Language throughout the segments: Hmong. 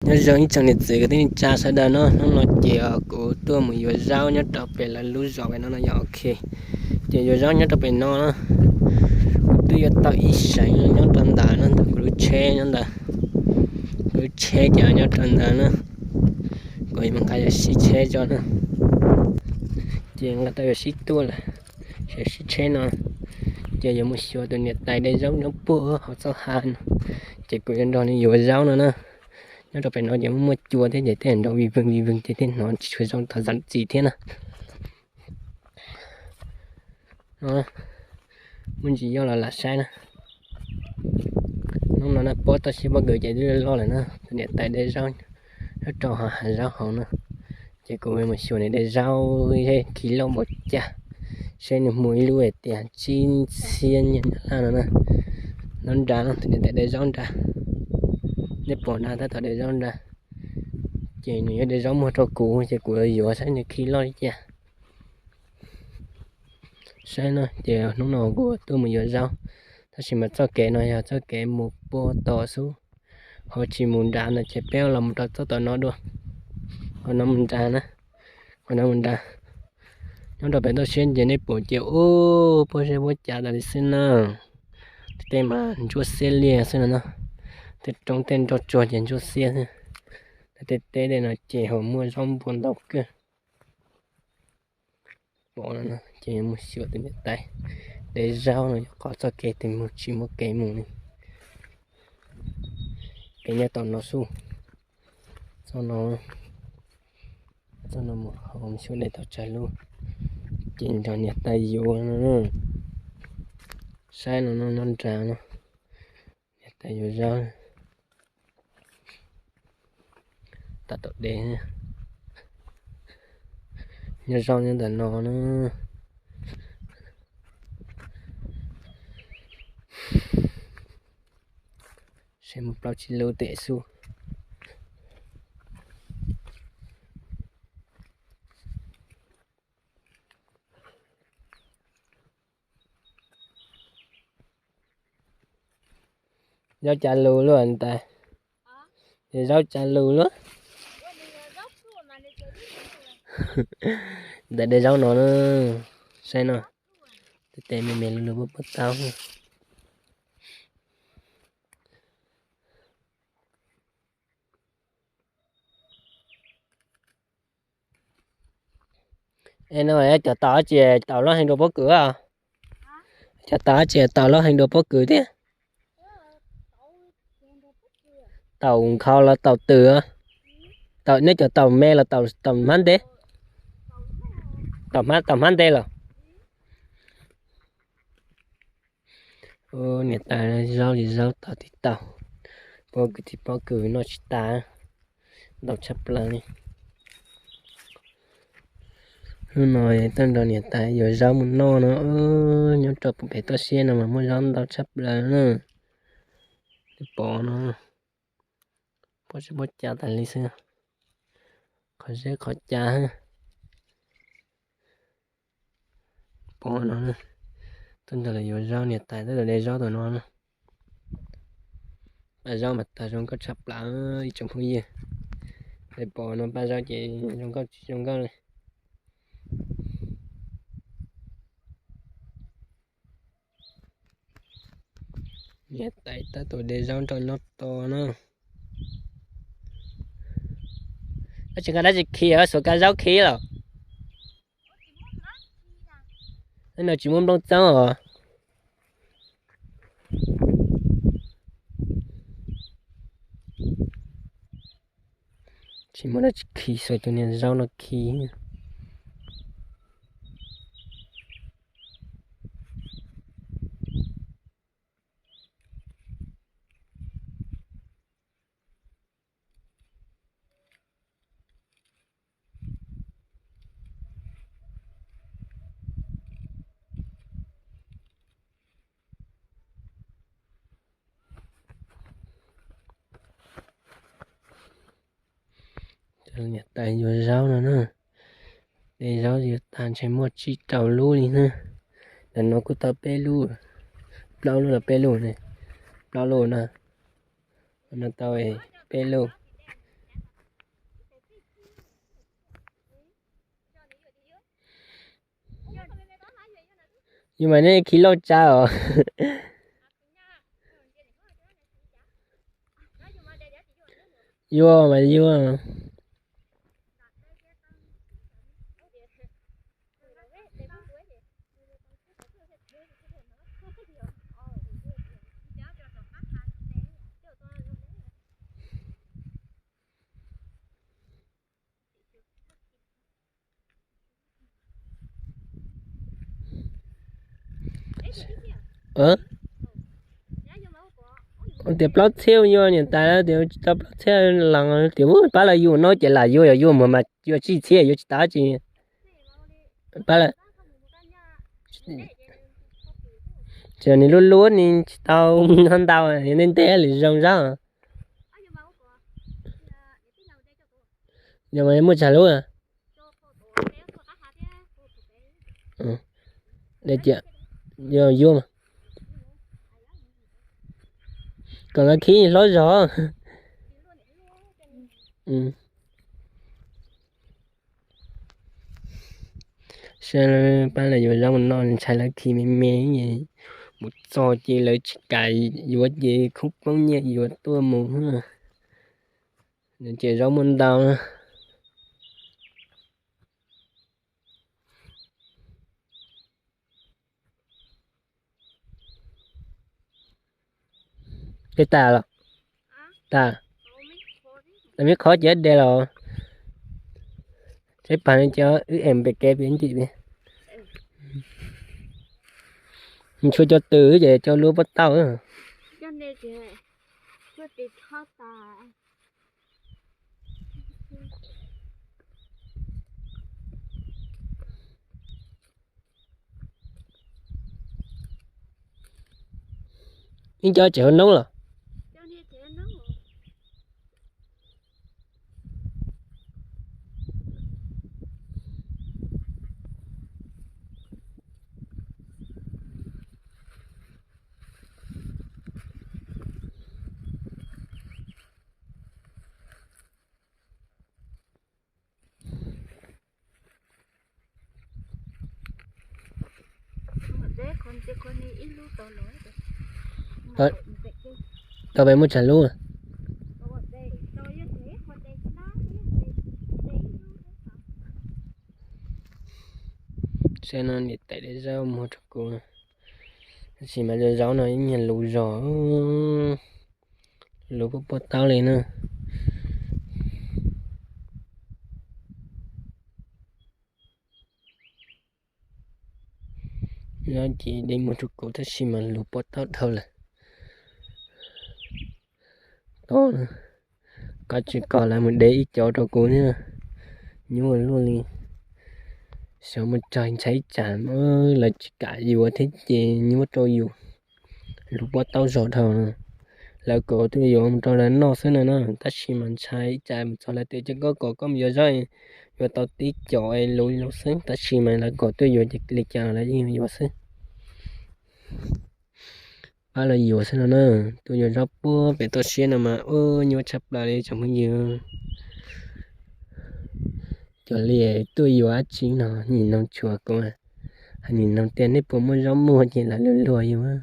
Nyob zoo ib tsoom niam txiv kwv tij neej tsa sawv daws no, hnub no ces kuv tuaj mus yuav zaub nyob rau pem lawv lub zos pem no no yog ok. Ces yuav zaub nyob rau pem no na, kuv twb yuav tau ib seev nyob rau ntawd no, ntawm kuv lub tsheb nyob ntawd, kuv lub tsheb ces nyob rau ntawd na, kuv yuav mus nqa yuav sib tsheb tso na, ces nqa tau yuav sib tuaj lawm, sib tsheb no, ces yuav mus xyuas tus niam tais de zaub nyob puag hauv txoj hav no, ces kuv yuav nrog nws yuav zaub no na. Nyob rau pem no ces muaj muaj cua thiab ces tej nrov vij vwg vij vwg ces thiaj hnov tsis tshua zoo thaum txi thiab na. Muaj ntsis yoj los lam saib na. Hnub no na pob toj siab pob kws ces twb loj loj lawm na, tus niam tais de zaub nyob rau hauv hav zaub hauv na. Ces kuv mus xyuas nws de zaub thiab khi loj npaum cas, saib nws muaj ib lub hais tias tsib txhiab nyiaj nyab laj no na. Nyob nrad no, tus niam tais de zaub nrad, nej pom nrad tab tom de zaub nrad. Ces nws yuav de zaub muag rau kuv ces kuv yuav saib nws khi loj li cas. Saib no ces hnub no kuv tuaj mus yuav zaub, tab sis mas txoj kev no yog txoj kev mus puag tom xwb, ho tsis mus nrad no ces peb los mus rau txoj tom no dua. Qhov no mus nrad na, qhov no mus nrad. Nyob rau pem toj siab ces nej pom ces ub, pob zeb pob cav tas li xwb na. Tej mas ntsuab xiab liaj xwb no na, tej roob tej nroj tsuag ces ntsuab xiab xwb. Tej teb tej no ces ho muaj zaub npua ntau kawg. Pom no ces mus xyuas tus niam tais de zaub no yog qhov txoj kev twg mus tsis muaj kev mus li. Kev nyob tom no xwb. Txoj no, txoj no mus hauv xyuas de tau tsawg lub, ces nrog niam tais yuav no. Saib no no nyob nrad no, niam tais yuav zaub. Tam tom de, nyob zaub nyob ntawm no na. Saib muaj plaub tsib lub tej xwb. Zaub cas lus luaj niam tais? Es zaub cas lus luaj? Niam tais de zaub no na, saib no, tej tes me me lug lug puab puab tau. Es no cov taum dab tsi taum loj heev dua pob kws? Cov taum dab tsi taum loj heev dua pob kws thiab? Taum nkhaus los taum twm? Neb cov taum me los taum hmab ntev? Taum hmab ntev los? Niam tais zaub li zaub tau tib tau, pob kws tib pob kws noj tsis tas, ntau tshaj plaws li. Hnub no tuaj nrog niam tais yuav zaub mus noj no, nyob rau pem toj siab no mas muaj zaub ntau tshaj plaws na. Pom no, pob zeb pob cav tas li xwb, qhov zeb qhov cav. Pom no, tuaj nrog lawv yuav zaub, niam tais tuaj de zaub tom no na. Paj zaub mas tas zoo nkauj tshaj plaws ib tsoom phooj ywg. Pom no paj zaub ces zoo nkauj tsis zoo nkauj li. Niam tais tab tom de zaub nrog nyob tos na. Koj tsis nqa dab tsi khi, xuas kab zaub khi los? No tsis muaj nplooj txoob os. Tsis muaj dab tsi khi, xuas cov niag zaub no khi. Niam tais yuav zaub no na. De zaub yuav tag ntshe muaj tsib rau lub li na. Ntawm no kuj tau peb lub, plaub lub los peb lub ne, plaub lub na. No tau peb lub. Yuav mas nej khi lauj tsa os. Yuav mas yuav. Tias plaub txhiab yuav niam tais tias tsis tau plaub txhiab los tias pab los yuav no ces lam yuav, yog yuav mus mas yuav tsib txhiab yuav tsis tau tsi. Pab lawm. Ces nws luaj luaj nws tsis tau ntau ntau, ntev ntev lawm zoo zab. Yog mas muaj tsawg lub? Yog yuav mas kom lawv khib hlob zog. Saib pab lawv yuav zaub mus noj, ntshai lawv khi me me, mus txog ces lawv tsis kam yuav ces khoob poob nyiaj yuav tuaj mus. Ces zaub muaj ntau. Tej tas los? Tas. Tas me qhov ces de los. Saib pas no ces wb em pem kev pem ntim pem. Tshua cov twm ces cov lub pob tauj. Ib co tseem hauv noob los? Tau peb muaj tsawg lub? Saib no niam tais de zaub muag rau kuv. Tab sis mas zaub no ib nyuag luv zog, luv pob pob taub li na. Zaub ces de muag rau kuv tab sis mas luv pob taub dhau lawm. Koj tsis kom lawv mus de ib co rau kuv thiab, nyuaj luaj li. Xyov mus txog ntshai ib tsam lawv tsis kam yuav thiab ces nyuaj rau yus. Luv pob taub zog dhau no. Lawv kom tuaj yuav mus rau lawv noj xwb no na, tab sis mas ntshai ib tsam mus txog lawv tias cia koj kom koj mus yuav zaub, yuav tau tib co es luv luv xwb, tab sis mas lawv kom tuaj yuav ces li cas los lawv yeej yuav xwb. Pab los yuav xwb no na. Tuaj yuav zaub puag pem toj siab no mas ua nyuaj tshaj plaws li tsoom phooj ywg. Cov li tuaj yuav dab tsi no nim no tshuav kuv, nim no tias nej puas muaj zaub muag ces lawv luag luag yus.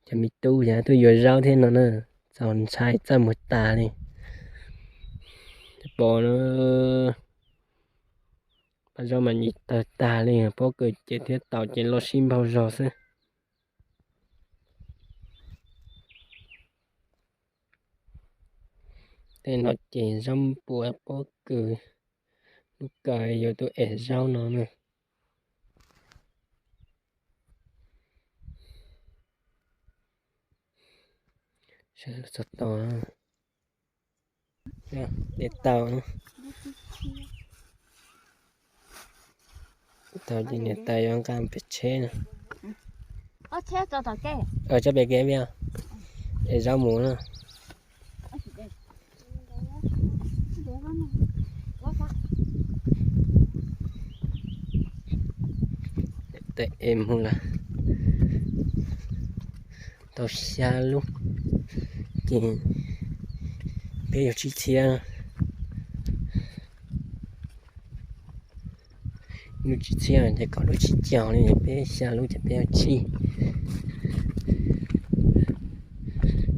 Cov me tub yog tuaj yuav zaub thiab no na, txaus ntshai txaj muag tas li. Pom no, pab zaub mas nyiam tawg tag li, pob kws ces thiab taus ces loj sib npaug zog xwb. Tej no ces zaub puas pob kws, lub kawg yuav tuaj ev zaub no na. Txog tau, de tau, tau ces niam tais yuav nqa pem tsheb no. Tso pem kev, es zaub mus na. Tes es mus lawm tau xya lub, ces peb yuav tsib txhiab. Lub tsib txhiab ces kom lub tsib caug li, peb xya lub ces peb tsib.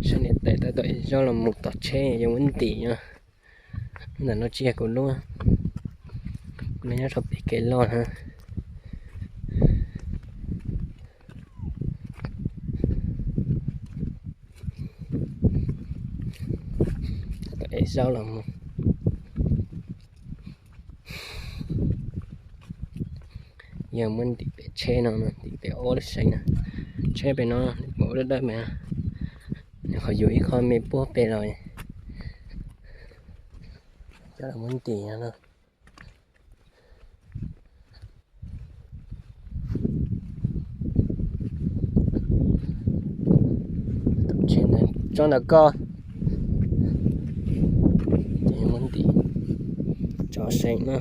Saib niam tais tab tom ev zaub los mus tom tsheb yuav muab ntim no. Ntawm no tsis yog kuv lub, kuv lub nyob rau pem kev loj na. Tab tom ev zaub los mus. Yog muab ntim pem tsheb no, ntim pem ob lub seem na. Tsheb pem no nws pom dawb dawb mas, nws qhov yuav ib qho me puag pem los, coj los muab ntim no. Tsob ntawm koj, ces muab ntim tso seem na.